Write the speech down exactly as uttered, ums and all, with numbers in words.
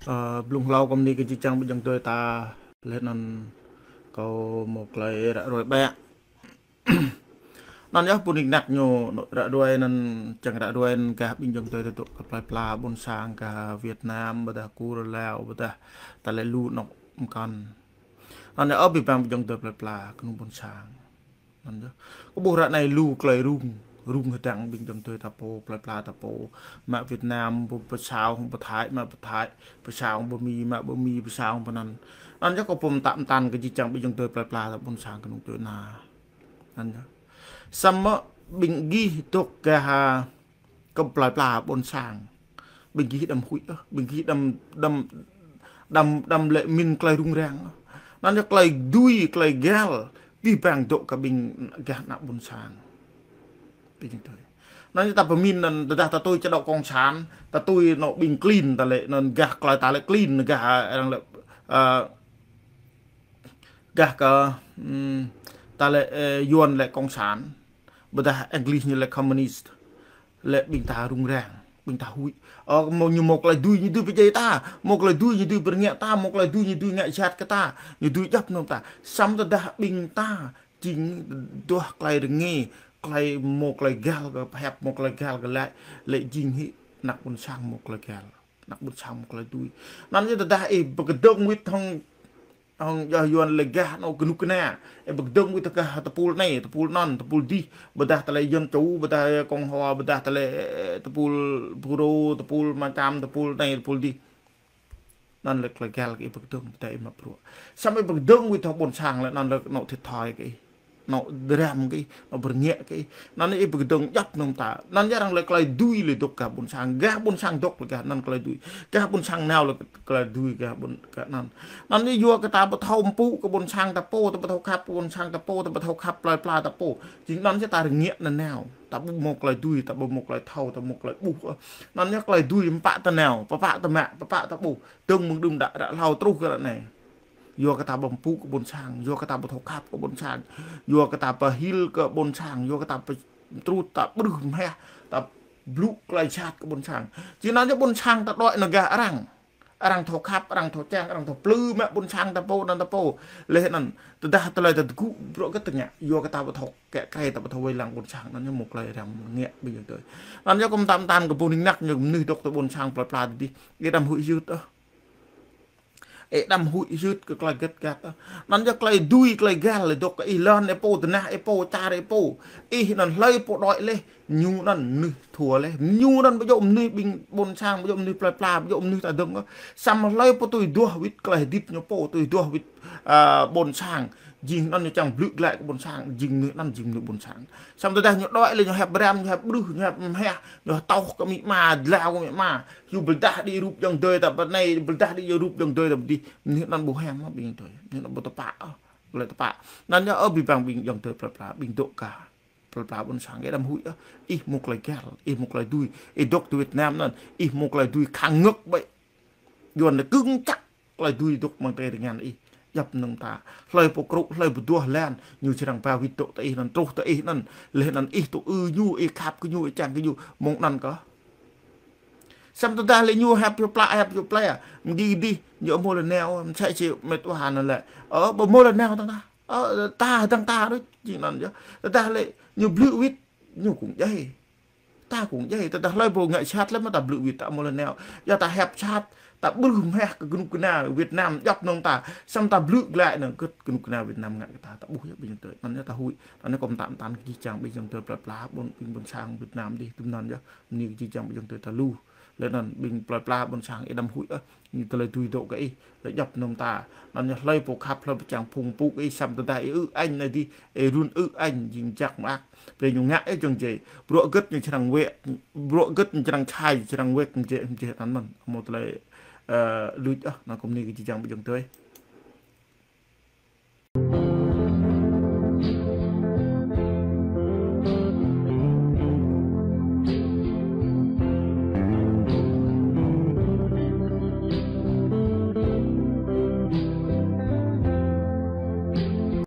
Ơ, blung hlâo kơ mơni kơ jih jang ƀing ayŏng adơi ta, laih anŭn kâo mơ̆ klei ră ruai ƀĕ. Anŭn yơh ƀun nik nak ñu ră ruai anŭn, čang ră ruai anŭn gah ƀing ayŏng adơi ta dŏ kơ plơi pla ƀôn sang gah Việt Nam, ƀôdah Kur Lao, ƀôdah ta lĕ lu anŏ mơkăn. Anŭn yơh ơ abih bang ƀing ayŏng adơi plơi pla kơnung ƀôn sang. Anŭn yơh. Kơ ƀuh ră anai lu klei rŭng, rŭng hơdăng ƀing ayŏng adơi ta pô, plơi pla ta pô. Mă Việt Nam pô pơsao hăng pơ Thái, mă pơ Thái pơsao hăng pơ Mi, mă pơ Mi pơsao hăng pơ anŭn. Anŭn yơh kâo pơm tăm tăn kơ jih jang ƀing ayŏng adơi plơi pla ta ƀôn sang kơnung djuai ana. Anŭn yơh. Samơ̆ ƀing gih dŏ gah kơ plơi pla ƀôn sang. Ƀing gih đăm huĭ ôh, ƀing gih đăm, đăm, đăm, đăm lĕ min klei rŭng răng ôh. Anŭn yơh klei dưi, klei găl, abih bang dŏ kơ ƀing gah ană ƀôn sang. Ƀing tui. Anŭn yơh ta pơmin anŭn tơdah ta tui chế độ cộng sản, ta tui anŏ ƀing klin, ta lĕ anŭn gah klei ta lĕ klin, gah, ơ, arăng lĕ, ơ, gah kơ, ưm, ta lĕ, ơ, Yuan lĕ cộng sản, ƀôdah English ñu lĕ communist. Lĕ ƀing ta rŭng răng, ƀing ta huĭ. Ơ, mơ̆ ñu mơ̆ klei dưi ñu dưi pơdjai ta, mơ̆ klei dưi ñu dưi pơrơngiă ta, mơ̆ klei dưi ñu dưi ngă jhat kơ ta, ñu dưi djŏp mơnơ̆ng ta. Samơ̆ tơdah ƀing ta jing duah klei rơngiă, klei mơ̆ klei găl kơ pơhiăp, mơ̆ klei găl kơ laĭ, lĕ jing hĭ ană ƀôn sang mơ̆ klei găl. Ană ƀôn sang mơ̆ klei dưi. Anŭn yơh tơdah ih pơkơdơ̆ng wĭt hăng, hăng yua Yuan lĕ gah anŏ kơnuk kơna. Ih pơkơdơ̆ng wĭt gah tơpul anai, tơpul anŭn, tơpul adih. Ƀôdah ta lĕ Dân Chủ, ƀôdah Cộng Hòa, ƀôdah ta lĕ, ơ, tơpul Purô, tơpul mơtam, tơpul anai, tơpul adih. Anŭn lĕ klei găl kơ ih pơkơdơ̆ng, ƀôdah ih mă bruă. Samơ̆ ih pơkơdơ̆ng wĭt hăng ƀôn sang lĕ anŭn lĕ anŏ thiệt thòi kơ ih. Anŏ dram kơ ih, anŏ pơrơngiă kơ ih. Anŭn ih pơkơdơ̆ng djŏp mơnơ̆ng ta. Anŭn yơh arăng lĕ klei dưi lĕ dŏ gah ƀôn sang. Gah ƀôn sang dŏ lĕ gah anŭn klei dưi. Gah ƀôn sang nao lĕ klei dưi gah ƀôn, gah anŭn. Anŭn yơh yua kơ ta ƀu thâo mpŭ kơ ƀôn sang ta pô, ta ƀu thâo khăp kơ ƀôn sang ta pô, ta ƀu thâo khăp plơi pla ta pô. Jing anŭn yơh ta rơngiă nanao. Ta ƀu mơ̆ klei dưi, ta ƀu mơ̆ klei thâo, ta mơ̆ klei ƀuh. Anŭn yơh klei dưi pơpă ta nao, pơpă ta mă, pơpă ta ƀuh. Dơ̆ng mơ̆ng đưm đă ră hlâo truh kơ ră anai. Yua kơ ta ƀu mpŭ kơ ƀôn sang, yua kơ ta ƀu thâo khăp kơ ƀôn sang, yua kơ ta pơhil kơ ƀôn sang, yua kơ ta pơtrut, ta ƀrưh mơhiăh, ta blŭ klei jhat kơ ƀôn sang. Jing anŭn yơh ƀôn sang ta đuaĭ nao gah arăng. Arăng thâo khăp, arăng thâo čang, arăng thâo plư mă ƀôn sang ta pô, anŭn ta pô. Laih anŭn, tơdah tơlơi ta tơgŭ bruă gơ̆t tơña, yua kơ ta ƀu thâo kĕ krei, ta ƀu thâo wai lăng ƀôn sang, anŭn yơh mơ̆ klei răm ngă ƀing ayŏng adơi. Anŭn yơh kâo mơtam tăn kơ ƀun nik nak ñu mơnuih dŏ tơ ƀôn sang plơi pla adih. Ih đăm huĭ hyưt ôh. Ih đăm huĭ hyưt kơ klei gĕt găt. Anŭn yơh klei dưi, klei găl, dŏ kơ ih lŏn ih pô, tơnah ih pô, čar ih pô. Ih anŭn hlơi pô đuaĭ laih, ñu anŭn mơnuih thua laih. Ñu anŭn ƀu djơ̆ mơnuih ƀing ƀôn sang, ƀu djơ̆ mơnuih plơi pla, ƀu djơ̆ mơnuih ta dơ̆ng. Samơ̆ hlơi pô tui duah wĭt klei hơdip ñu pô, tui duah wĭt, ơ, ƀôn sang. Jing anŭn ñu čang blư̆ glaĭ kơ ƀôn sang, jing mơnuih anŭn jing mơnuih ƀôn sang. Samơ̆ tơdah ñu đuaĭ laih ñu hiăp răm, ñu hiăp ƀrưh, ñu hiăp mơhiăh, ñu tŏh kơ amĭ ama, dlao kơ amĭ ama. Ñu pơdah đĭ rup ayŏng adơi ta pơ anai, pơdah đĭ rup ayŏng adơi ta pơ adih. Mơnuih anŭn ƀu hiam mơ̆ ƀing adơi. Mơnuih anŭn ƀu tơpă ôh. Ƀu lĕ tơpă. Anŭn yơh ơ abih bang ƀing ayŏng adơi plơi pla, ƀing dŏ gah plơi pla ƀôn sang, ih đăm huĭ ôh. Ih mơ̆ klei găl, ih mơ̆ klei dưi. Ih dŏ tơ Việt Nam anŭn, ih mơ̆ klei dưi khăng ngơ̆k ƀĕ. Yuan lĕ cứng chắc klei dưi dŏ amăng tơring anŭn ih. Djŏp mơnơ̆ng ta. Hlơi pô krŭ, hlơi pô duah lan, ñu srăng ba wĭt dŏ tơ ih anŭn, truh tơ ih anŭn. Laih anŭn ih tŭ ư ñu, ih khăp kơ ñu, ih čang kơ ñu. Mơ̆ng anŭn kơ Samơ̆ tơdah lĕ ñu hiăp hiu plă, hiăp hiu plă, mơ̆ng adih, ñu ƀu hmâo lĕ nao, mơ̆ng sĕ sĕ mĕt wa anŭn lĕ. Ơ, ƀu hmâo lĕ nao tơdah. Ơ, ta, tơdang ta đôč, jing anŭn yơh. Tơdah lĕ ñu blư̆ wĭt, ñu kơnung djai. Ta kơnung djai, tơdah hlơi pô ngă jhat lĕ mơ̆ ta blư̆ wĭt ta ƀu hmâo lĕ nao. Yua ta hiăp jhat, ta ƀrưh mơhiăh kơ kơnuk kơna Việt Nam djŏp mơnơ̆ng ta, samơ̆ ta blư̆ glaĭ anŭn gơ̆t kơnuk kơna Việt Nam ngă kơ ta, ta ƀuh yơh ƀing ayŏng adơi. Anŭn yơh ta huĭ, anŭn yơh kâo mơtam tăn kơ jih jang ƀing ayŏng adơi plơi pla, ƀôn, ƀing ƀôn sang Việt Nam adih, tui anŭn yơh. Mơ̆ng anai kơ jih jang ƀing ayŏng adơi ta lu. Laih anŭn ƀing plơi pla ƀôn sang ih đăm huĭ ôh, ñu tơlơi dưi dŏ kơ ih, lĕ djŏp mơnơ̆ng ta. Anŭn ñu hlơi pô khăp, hlơi pô čang phung pŭ kơ ih, samơ̆ tơdah ih ư añ anai adih, ih run ư añ, jing jak mơak. Brơi ñu ngă ih jơ̆ng jai. Bruă gơ̆t ñu srăng wĕ, bruă gơ̆t ñu srăng čai, srăng wĕ, mơ̆ng jai, mơ̆ng jai anŭn mơ̆n. Hmâo tơlơi, ơ, luč ôh, anŭn kâo mơ̆ng anai kơ jih jang ƀing ayŏng adơi.